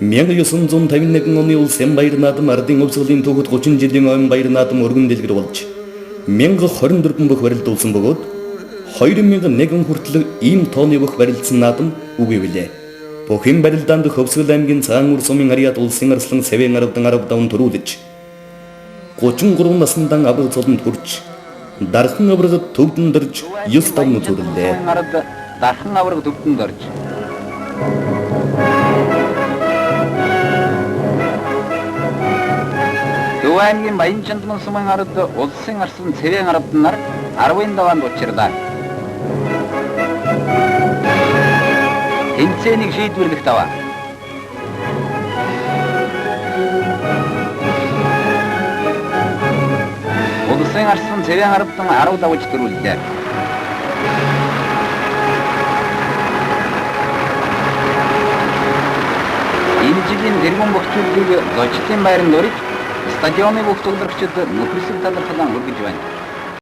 1951 оны улсын баяр наадам ардын өвсгөлийн түүхэд 30 жилийн ойн баяр наадам өргөн дэлгэр болж 1024 бүх барилдуулсан бөгөөд 2001 хүртэл ийм тооны бүх барилдсан наадам үгүй билээ. Бүхэн барилдаанд Хөвсгөл аймгийн Цагаан үр сумын Ариад улсын арслан Сэвэн аравдан 10 давн төрүүлж 33 насндан авраг золонд хүрч дархан аврагд төвдөн дөрж 9 давн үзүүллээ. Дархан авраг төвдөн дөрж. Төв аймгийн Баян Чандман сумын ард улсын арслан Цэвэн аравдан нар 10-ын даваанд учирлаа. Тэмцээнийг шийдвэрлэх даваа. Улсын арслан Цэвэн аравдан 10 давж төрүүллээ. Энэ жилийн тэргүүн бохчуулгыг зочлын байранд өрж стадионы бүх тоглогчид нөхөрсөг талархлан өргөж байна.